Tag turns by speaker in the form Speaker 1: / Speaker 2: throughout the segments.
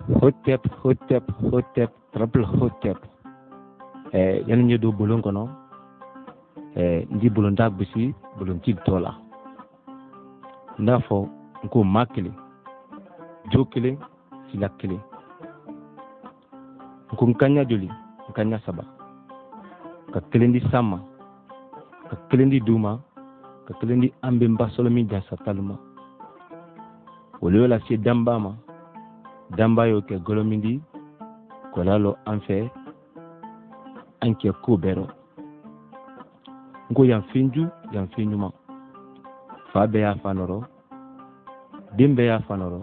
Speaker 1: Hotep, hotep, hotep, triple hotep. Yani n ye don bulon kɔnɔ, n di bulonda gosi bulontigi tɔ la. N b'a fɔ n ko maa kelen, jo kelen, sila kelen. N ko n ka ɲɛ joli, n ka ɲɛ saba. Ka kelen di san ma, ka kelen di du ma, ka kelen di an bɛnba Sɔlɔmin Jansa talu ma. Olu y'o lase danba ma. Danba y'o kɛ gɔlɔmin di, k'o lalɔ an fɛ, an kɛ ko bɛɛ rɔ. N ko yan fɛn ju, yan fɛn ɲuman. Fa bɛɛ y'a fa nɔrɔ, den bɛɛ y'a fa nɔrɔ.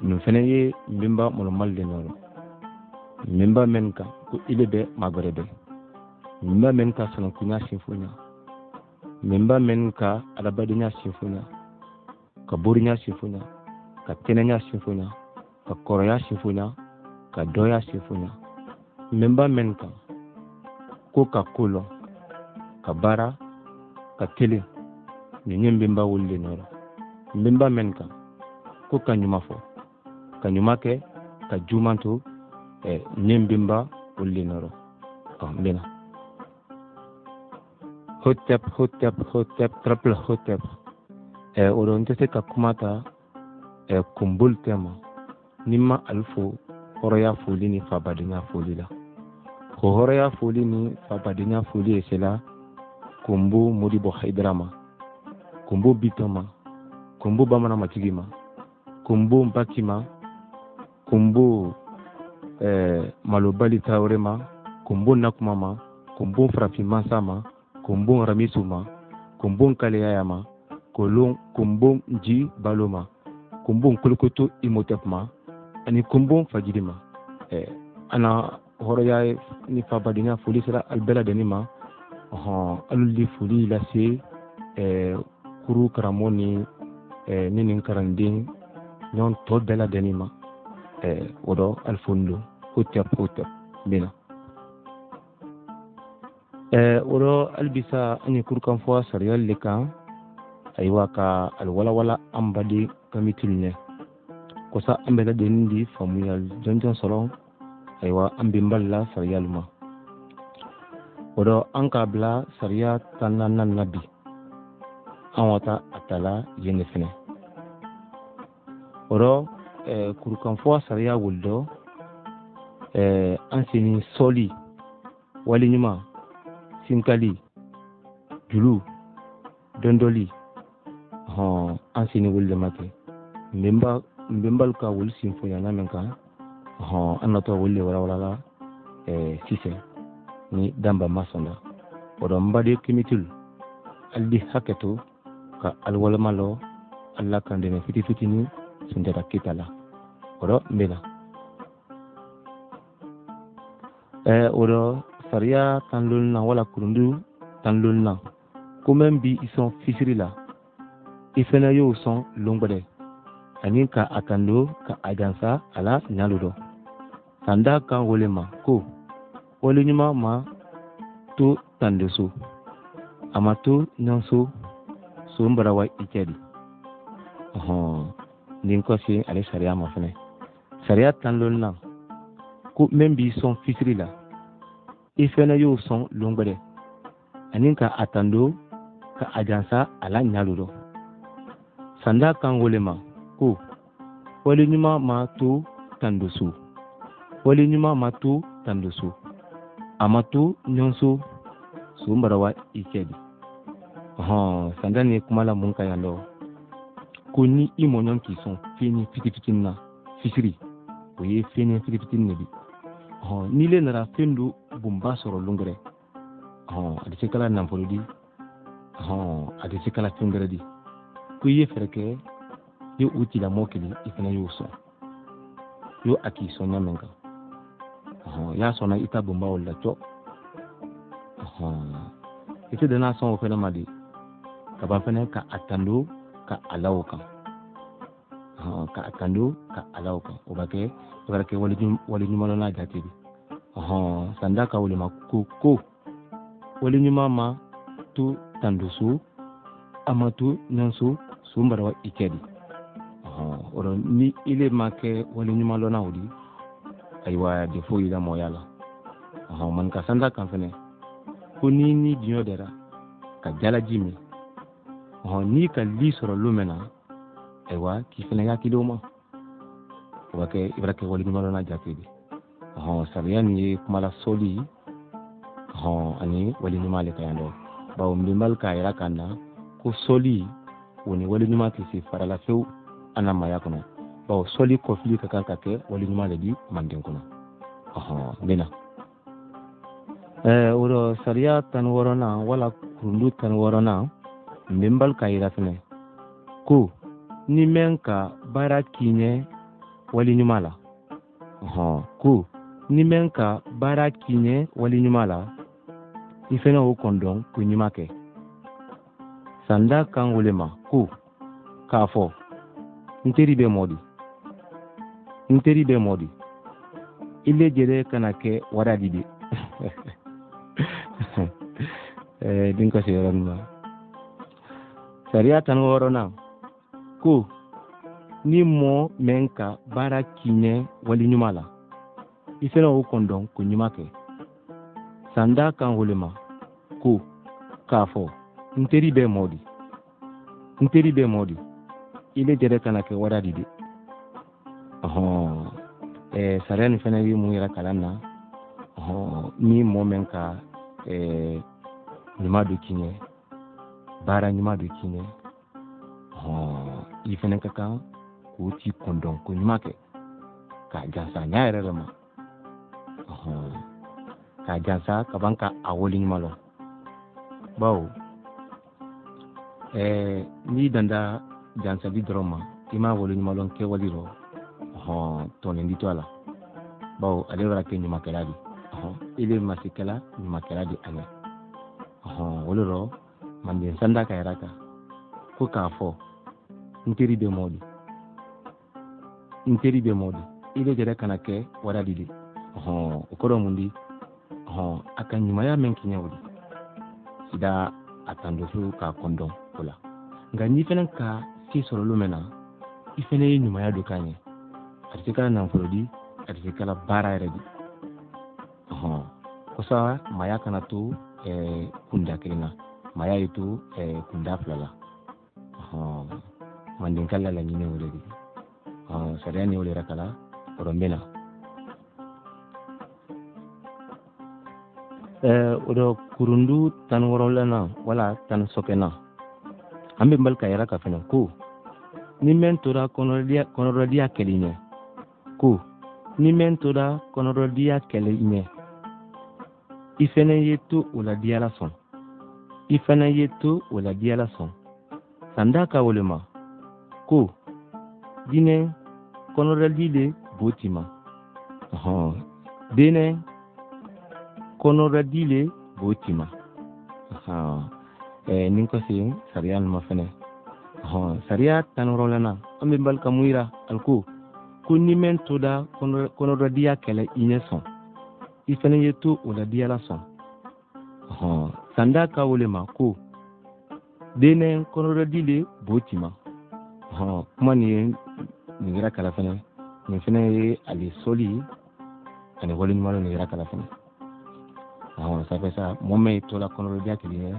Speaker 1: Nin fɛnɛ ye n bɛnba mɔlɔmali de nɔrɔ. N bɛnba mɛn kan ko ile bɛ magɔrɛ bɛ. N bɛnba mɛn ka sanankunya sinfonya. N bɛnba mɛn ka adamadenya sinfonya. Ka borinya sinfonya. Ka kɛnɛya sinfonya. Ka kɔrɔya sinfonya. Ka dɔya sinfonya. N bɛnba mɛn kan ko ka ko lɔn, ka baara, ka telen. Nin ye n bɛnba wuli de nɔrɔ. N bɛnba mɛn kan ko ka ɲuman fɔ, ka ɲuman kɛ, ka juman to. Nin ye n bɛnba wuli de nɔrɔ. N bɛna. Hotep, hotep, hotep, triple hotep. O don n tɛ se ka kuma ta kunboli tɛ ma ni ma ali fo hɔrɔnya foli ni fabadenya foli la. O hɔrɔnya foli ni fabadenya foli ye sela Kunbo Modibo Hayidara ma, Kunbo Bitɔn ma, Kunbo Bamanan Matigi ma, Kunbo Baki ma, Kunbo Malobali Tarawele ma, Kunbo Nakuma ma, Kunbo Farafin Mansa ma, Kunbo Ramisu ma, Kunbo Kaleyaya ma, Kunbo Nji Balo ma, Kunbo Kolokoto Imotep ma, ani Kunbo Fajiri ma. Ana hɔrɔnya ni fabadenya foli sera al bɛɛ lajɛlen ma. Alu di foli lase kuru karamɔgɔ ni ne ni kalanden ɲɔgɔn tɔ bɛɛ lajɛlen ma. O dɔ alifoni don. Hotep, hotep, n bɛna. O dɔ halibisa an ye kurukan fɔ sariya le kan. Ayiwa ka ali walawala an baden kamitilu ɲɛ. Kosa an bɛɛ lajɛlen di faamuya jɔnjɔn sɔrɔ. Ayiwa an bɛnbali la sariya ma. O dɔ an k'a bila sariya 14nan na bi. An wa taa a ta la yen de fɛnɛ. O dɔ kurukanfɔ sariya wuli dɔ, an sen sɔli, wali ɲuman, sinkali, julu, dɔndɔli, an sen wuli de ma kɛ. N bɛnbali ka wuli sen fo yan min kan, an natɔ wuli de walawala sisan ni danba ma sɔnna. O dɔ n baden kemitilu, ali di hakɛ to ka aliwalema lɔ ala kan dɛmɛ fitini Sunjata Keyita la. O dɔ n bɛ na. O dɔ sariya 15nan wala kurundu 15nan, ko mɛn bi i sɔn fisiri la, i fɛnɛ y'o sɔn longbɛrɛ ani ka a tando ka a jansa a la ɲalo dɔ. Sanda kan wele ma ko wale ɲuman ma to tando so, a ma to ɲɔnso, so n bara wa i cɛ di. Nin kɔsi ale sariya ma fɛnɛ. Sariya 15nan, ko mɛn b'i sɔn fisiri la, i fɛnɛ y'o sɔn longbɛrɛ ani ka a tando ka a jansa a la ɲalo dɔ. Sanda kan wele ma ko wale ɲuman ma to tando so, wale ɲuman ma to tando so, a ma to ɲɔnso, so n bara wa i cɛ di. Sanda ni kuma la mun ka yan dɔ, ko ni i mɔɲɔn k'i sɔn fɛn fitini na, fisiri o ye fɛn fitini de bi. N'i le nana fɛn dɔ bonba sɔrɔ longɛrɛ, a tɛ se kala nafolo di, a tɛ se kala fɛn wɛrɛ di. Ko i ye fɛɛrɛ kɛ i o tigilamɔgɔ kelen, i fana y'o sɔn, y'o a k'i sɔn ɲa min kan. I y'a sɔnna i ta bonba o la cɔ. I tɛ danna sɔn o fɛnɛ ma de, ka ban fɛnɛ ka a tando ka a la o kan. Ka a tando ka a la o kan. O b'a kɛ, o b'a kɛ wale ɲuman n'a jate de. Sanda ka wele ma ko wale ɲuman ma to tando so, a ma to ɲɔnso, so n bara wa i cɛ di. O rɔ ni ile ma kɛ wale ɲuman lɔnna o di, ayiwa defo y'i la mɔgɔya la. Maninka sanda kan fɛnɛ ko ni ni diɲɛ dɛra ka jalaji min, n'i ka li sɔrɔ lon mɛn na, ayiwa k'i fɛnɛ hakili o ma, o b'a kɛ i b'a kɛ wale ɲuman lɔnna jate de. Sariya nin ye kumala sɔli ani wale ɲuman le ka yan dɔ, bawo n bɛnbali k'a yira ka na ko sɔli o ni wale ɲuman tɛ se farala fewu an na maaya kɔnɔ, bawo sɔli kɔfili ka kan ka kɛ wale ɲuman le di manden kɔnɔ. N bɛ na o rɔ sariya 16nan wala kurundu 16nan, n bɛnbali k'a yira fɛnɛ ko ni mɛn ka baara k'i ɲɛ wale ɲuman la, ko ni mɛn ka baara k'i ɲɛ wale ɲuman la, i fɛnɛ o kɔndɔn ko ɲuman kɛ. Sanda kan wele ma ko k'a fɔ n teri bɛ mɔ di, n teri bɛ mɔ di, i le jɛrɛ kana kɛ wara di de. Den ka se yɔrɔ min ma. Sariya 16nan ko ni mɔ mɛn ka baara k'i ɲɛ wale ɲuman la, i fɛnɛ o kɔndɔn ko ɲuman kɛ. Sanda kan wele ma ko k'a fɔ n teri bɛ mɔ di, n teri bɛ mɔ di, i le jɛrɛ kana kɛ wara di de. Sariya nin fɛnɛ ye mun yɛrɛ kalan na, ni mɔ mɛn ka ɲuman dɔ k'i ɲɛ, baara ɲuman dɔ k'i ɲɛ, i fɛnɛ ka kan k'o ci kɔndɔn ko ɲuman kɛ k'a jansa ɲa yɛrɛ de ma, k'a jansa ka ban ka a wale ɲuman lɔn. Bawo n'i danda jansali dɔrɔn ma, i m'a wale ɲuman lɔn kɛwale rɔ, tɔnɔ di to a la, bawo ale bɛna kɛ ɲumankɛla di, ile ma se kɛla ɲumankɛla di a ɲɛ. O le rɔ manden sanda ka yɛrɛ kan ko k'a fɔ n teri bɛ mɔ di, n teri bɛ mɔ di, ile yɛrɛ kana kɛ wara di de. O kɔrɔ mun di? A ka ɲumanya mɛn k'i ɲɛ o di, i da a tando fewu k'a kɔndɔn o la. Nka n'i fɛnɛ ka se sɔrɔ lon mɛn na, i fɛnɛ ye ɲumanya dɔ k'a ɲɛ, a tɛ se kɛla nafolo di, a tɛ se kɛla baara yɛrɛ di. Kosa maaya kana to kunda kelen na, maaya ye to kunda fila la. Mandenka la laɲini o de di. Sariya ni o de yɛrɛ kala o dɔ n bɛ na. O dɔ kurundu 16nan wala 16nan, an bɛ bali ka yɛrɛ ka fɛnɛ ko ni mɛn tora kɔnɔdɔdiya kɛlɛ ɲɛ, ko ni mɛn tora kɔnɔdɔdiya kɛlɛ ɲɛ, i fɛnɛ ye to o la diyala sɔn, i fɛnɛ ye to o la diyala sɔn. Sanda ka wele ma ko diinɛ kɔnɔdɔdi le bo ti ma, diinɛ kɔnɔdɔdi le bo ti ma. Ni ko se sariya ma fɛnɛ, sariya 16nan, an bɛ bali ka mun yira aliko ko ni mɛn toda kɔnɔdɔdiya kɛlɛ i ɲɛ sɔn, i fɛnɛ ye to o la diyala sɔn. Sanda ka wele ma ko denɛ kɔnɔdɔdi le bo ti ma. Kuma nin ye nin yɛrɛ kala fɛnɛ, nin fɛnɛ ye ale sɔli ani wale ɲuman nin yɛrɛ kala fɛnɛ. Ça fait ça, mɔgɔ min tola kɔnɔdɔdiya kelen ye,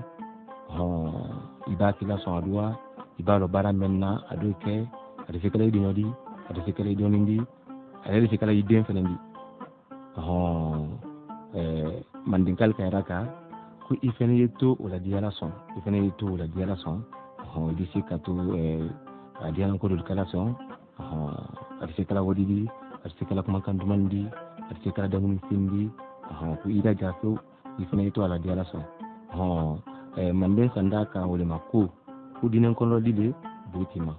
Speaker 1: i b'a k'i la sɔn a duwa, i b'a dɔn baara mɛn na a d'o kɛ, a tɛ se kɛla i dɔɲɔ di, a tɛ se kɛla i dɔɔnin di, a yɛrɛ bɛ se kɛla i den fɛnɛ di. Mandenkali ka yɛrɛ kan ko i fɛnɛ ye to o la diyala sɔn, i fɛnɛ ye to o la diyala sɔn. I bɛ se ka to a diyala ko dɔ kɛla sɔn, a bɛ se kɛla wari di, a bɛ se kɛla kumakan duman di, a bɛ se kɛla damunifɛn di, ko i da ja fewu, i fɛnɛ ye to a la diyala sɔn. Manden sanda kan wele ma ko diinɛ kɔnɔdi de bo ti ma.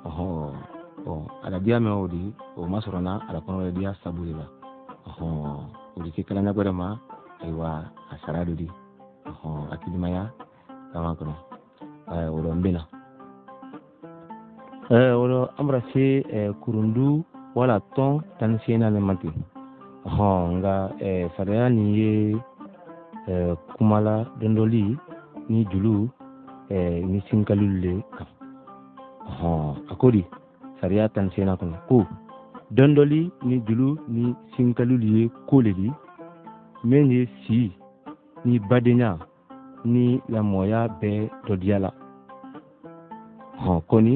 Speaker 1: A la diya mɛn o di, o ma sɔrɔ na a la kɔnɔdiya sabu de la. O de se kɛla ɲɛ wɛrɛ ma, ayiwa a sara dɔ di, hakilimaya kama kɔnɔ. O dɔ n bɛ na. O dɔ an bɔra se kurundu wala tɔn 18nan ne ma ten. Nka sariya nin ye kumala dɔndɔli ni julu ni sinkalilu le kan. A ko di Sariya 18nan kɔnɔ ko dɔndɔli ni julu ni sinkalilu ye ko le di min ye si ni badenya ni lamɔya bɛɛ dɔ diya la. Hɔn kɔni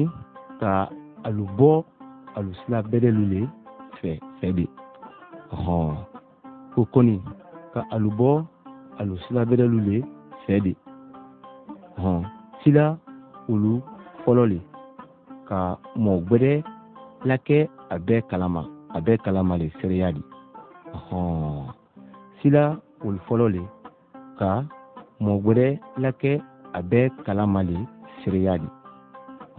Speaker 1: ka alu bɔ alu sila bɛdɛlu le fɛ fɛ de. Hɔn ko kɔni ka alu bɔ alu sila bɛdɛlu le fɛ de. Hɔn sila olu fɔlɔ le ka mɔgɔ gbɛdɛ lakɛ a bɛɛ kalama, a bɛɛ kalama le seereya di. Hɔn sila olu fɔlɔ le ka mɔgɔ gbɛdɛ lakɛ a bɛɛ kalama le seereya di.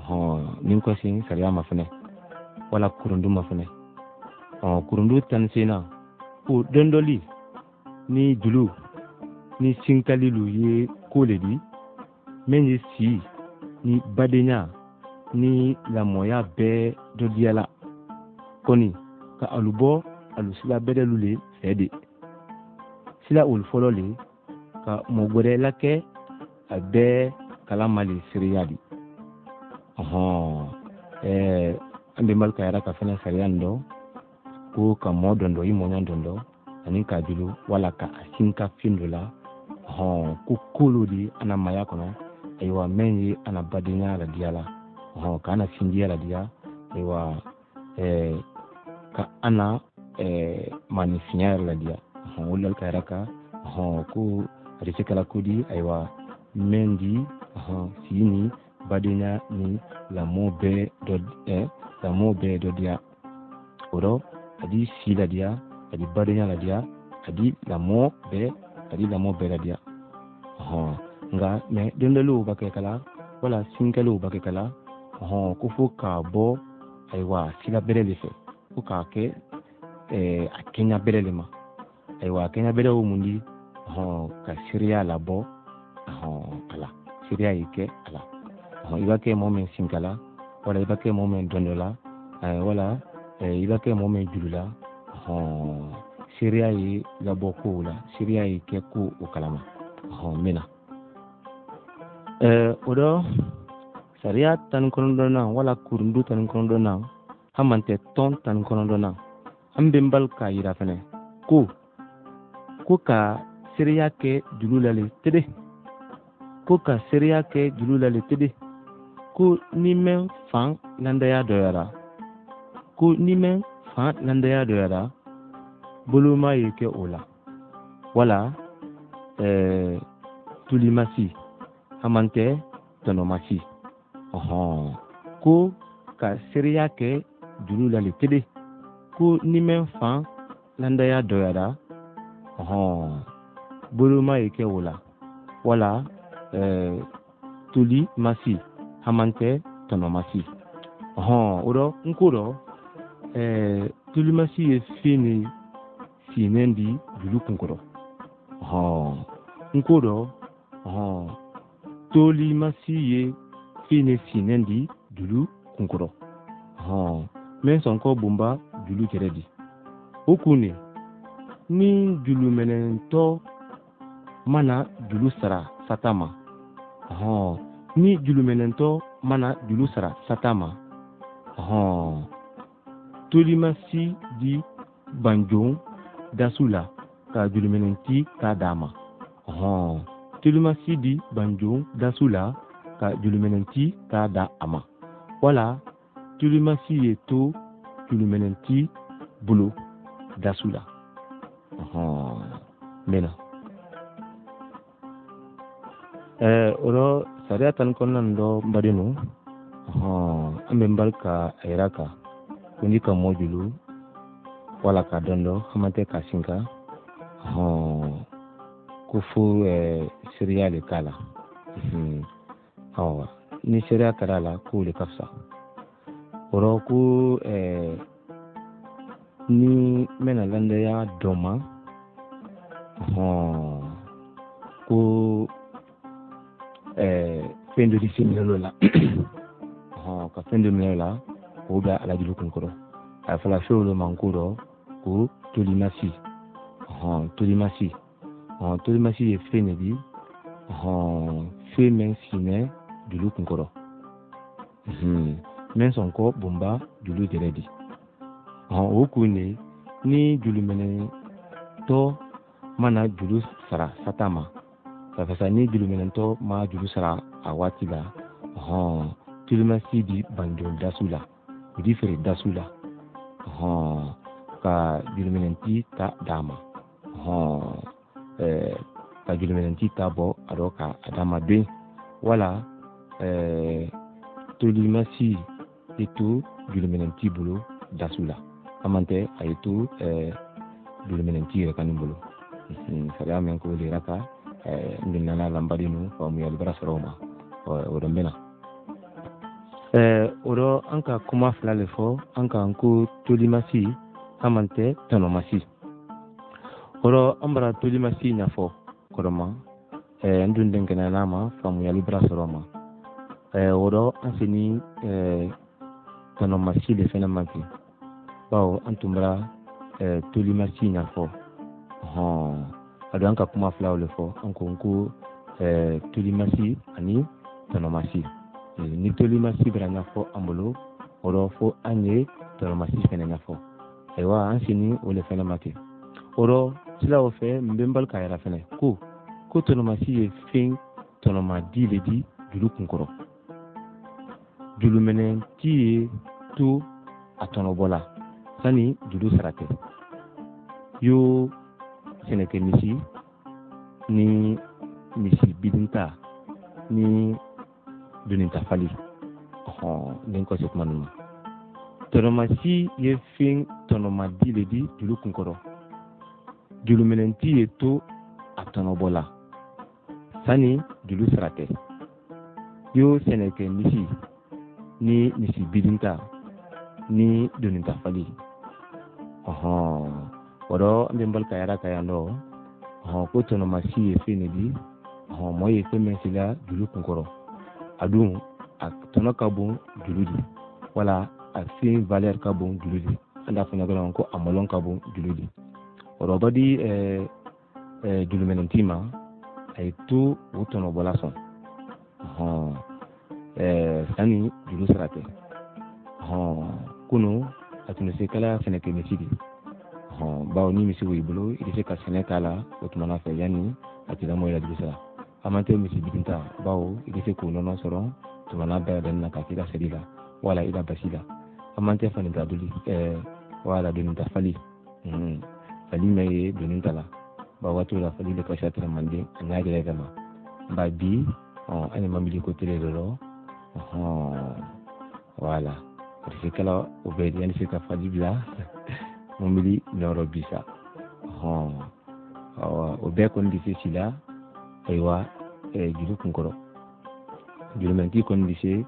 Speaker 1: Hɔn ni kɔsi sariya ma fɛnɛ wala kurundu ma fɛnɛ. Hɔn kurundu 18nan ko dɔndɔli ni julu ni sinkalilu ye ko le di min ye si ni badenya ni lamɔya bɛɛ dɔ diya la. Kɔni ka alu bɔ alu sila bɛdɛlu le fɛ de. Sila olu fɔlɔ le ka mɔgɔ gbɛdɛ lakɛ a bɛɛ kalama le seereya di. Ɔhɔn an bɛnbali ka yɛrɛ ka fɛnɛ sariya nin dɔ ko ka mɔɔ dɔndɔ i mɔɲɔn dɔndɔ ani ka julu wala ka a sin ka fin dɔ la. Ɔhɔn ko kolo di an na maya kɔnɔ, ayiwa mɛn ye an na badenya la diya la. Ɔhɔn k'an na sinjiya la diya, ayiwa ka an na maanifinya yɛrɛ la diya. Ɔhɔn o la ka yɛrɛ ka ɔhɔn ko a bɛ se kɛla ko di, ayiwa mɛn di ɔhɔn si ni badenya ni lamɔ bɛɛ dɔ lamɔ bɛɛ dɔ diya. O rɔ a di si la diya, a di badenya la diya, a di lamɔ bɛɛ, a di lamɔ bɛɛ la diya. Ɔhɔn nka mɛ dondɔliw b'a kɛ kala wala sinkɛliw b'a kɛ kala. Ɔhɔn ko fo k'a bɔ ayiwa sira bɛrɛ de fɛ, fo k'a kɛ a kɛɲa bɛrɛ de ma. Ayiwa a kɛɲa bɛrɛ o mun di? Ɔhɔn ka seereya labɔ ɔhɔn a la, seereya y'i kɛ a la. Ɔhɔn i b'a kɛ mɔgɔ min sinkala wala i b'a kɛ mɔgɔ min dɔndɔ la, wala i b'a kɛ mɔgɔ min juru la. Ɔhɔn seereya ye labɔ kow la, seereya ye kɛ ko o kalama. Ɔhɔn n bɛ na o dɔ sariya 19nan wala kurundu 19nan haman tɛ tɔn 19nan an bɛnbali k'a yira fɛnɛ ko ka seereya kɛ julu la le tede, ko ka seereya kɛ julu la le tede, ko ni mɛn fan landaya dɔyara, ko ni mɛn fan landaya dɔyara boloma ye kɛ o la wala tulimasi haman tɛ tɔnɔmasi. Ɔhɔn ko ka seereya kɛ julu la le tede, ko ni mɛn fan landaya dɔyara ɔhɔn boloma ye kɛ o la wala tulimasi haman tɛ tɔnɔmasi. Ɔhɔn o dɔ n ko dɔ tulimasi ye fɛn de sinnen di julu kunkɔrɔ. Ɔhɔn n ko dɔ ɔhɔn tolimasi ye fɛn de sinnen di julu kunkɔrɔ. Ɔhɔn mɛ sɔnkɔ bonba julu jɛrɛ di. O kun de ni julumɛnɛntɔ mana julu sara sata ma. Ɔhɔn ni julumɛnɛntɔ mana julu sara sata ma. Ɔhɔn tolimasi di banjon dasu la ka julumɛnɛnti k'a d'a ma. Ɔhɔn tolimasi di banjon dasu la ka julumɛnɛnti k'a da a ma. Wala tolimasi ye to julumɛnɛnti bolo dasu la. Ɔhɔn n bɛ na o rɔ sariya 19nan dɔ n baden no. Ɔhɔn an bɛ n bali ka a yira kan ko n'i ka mɔ julu wala ka dɔn dɔ haman tɛ ka sin kan. Ɔhɔn ko fo seereya le k'a la. Awɔ ni seereya kɛra a la k'o le ka fisa. O rɔ ko ni n bɛna landaya dɔ ma. Ɔhɔn ko fɛn dɔ di se minɛ o la. Ɔhɔn ka fɛn dɔ minɛ o la k'o bila alajulu kunkɔrɔ. A fɔla fɛn olu ma ko dɔ ko tolimasi. Ɔhɔn tolimasi. Ɔhɔn tolimasi ye fɛn de di. Ɔhɔn fɛn min sinɛ julu kunkɔrɔ. Mɛ sɔn kɔ bonba julu jɛrɛ di. O kun de ni juluminɛtɔ mana juru sara sata ma, ka ni juluminɛtɔ ma juru sara a waati la, tulimasi di banjo dasu la, o di feere dasu la, ka juluminɛnti ta d'a ma, ka juluminɛnti ta bɔ a dɔ ka a d'a ma den, wala tolimasi tɛ to juluminɛnti bolo dasu la, a man tɛ a ye to juluminɛnti yɛrɛ ka nin bolo. Sariya min ko de ka n nana lanbadi nu faamuyali bara sɔrɔ o ma, o dɔn bɛ na. O rɔ an ka kuma fila le fɔ, an k'an ko tolimasi, an man tɛ tɔnɔmasi. O rɔ an bara tolimasi ɲɛfɔ kɔrɔma, n dun den kɛnɛ n'a ma faamuyali bara sɔrɔ o ma. O rɔ an seni tɔnɔmasi de fɛnɛ ma ten, bawo an tun bara tolimasi ɲɛfɔ. A don an ka kuma filaw le fɔ, an ko ko tolimasi ani tɔnɔmasi. Ni tolimasi bɛra ɲɛfɔ an bolo, o rɔ fo an ye tɔnɔmasi fɛnɛ ɲɛfɔ. Ayiwa, an sini o le fɛnɛ ma ten. O rɔ silaw fɛ n bɛ n bali k'a yɛrɛ fɛnɛ ko tɔnɔmasi ye fɛn tɔnɔmadi le di juru kunkɔrɔ. Juluminɛnti ye to a tɔnɔbɔ la sani juru sara tɛ. Yo sɛnɛkɛmisi ni misi bidinta ni doninta fali, den kɔsɛ kuma ninnu. Tɔnɔmasi ye fɛn tɔnɔmadi le di juru kunkɔrɔ. Juluminɛnti ye to a tɔnɔbɔ la sani juru sara tɛ. Yo sɛnɛkɛmisi ni misi bidinta ni doninta fali. O rɔ an bɛ n bali ka yɛrɛ ka yan dɔ, ko tɔnɔmasi ye fɛn de di, mɔɔ ye fɛn min sila juru kunkɔrɔ, a dun a tɔnɔ ka bon juru di, wala a fɛn valeur ka bon juru di. An t'a fɔ ɲɔgɔn ko a mɔlɔn ka bon juru di. O rɔ ba di juluminɛnti ma, a ye to o tɔnɔbɔla sɔn sani juru sara tɛ. Kunu a tun bɛ se kɛla sɛnɛkɛmisi di, bawo ni misi b'i bolo i bɛ se ka sɛnɛ k'a la o tuma na fɛ yanni a tigilamɔgɔ yɛrɛ juru sara. A man tɛ misi bidinta, bawo i bɛ se k'o nɔnɔ sɔrɔ tuma n'a bɛɛ lajɛlen na k'a k'i ka seri la wala i ka basi la. A man tɛ faninta doli, wala doninta fali, fali mɛ ye doninta la, bawo waati la fali de ka sa tɛrɛ manden a n'a yɛrɛ kama. Nka bi an ye mabili ko tele de lɔ, wala a tɛ se kɛla o bɛɛ yanni se ka fali bila mobili nɔrɔ bi sa. O bɛɛ kɔni bɛ se si la, ayiwa juru kunkɔrɔ. Jurumɛnti kɔni bɛ se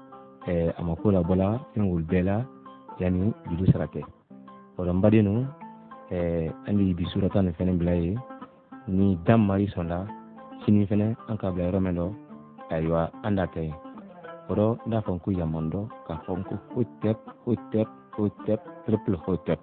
Speaker 1: a mako labɔla fɛn olu bɛɛ la yanni juru sara tɛ. O rɔ n baden nu, an bɛ bi surata nin fɛnɛ bila yen. Ni dan mari sɔnna sini fɛnɛ an ka bila yɔrɔ min dɔ, ayiwa an da tɛ yen. O rɔ n t'a fɔ ko yamandɔ k'a fɔ ko hotep hotep hotep triple hotep.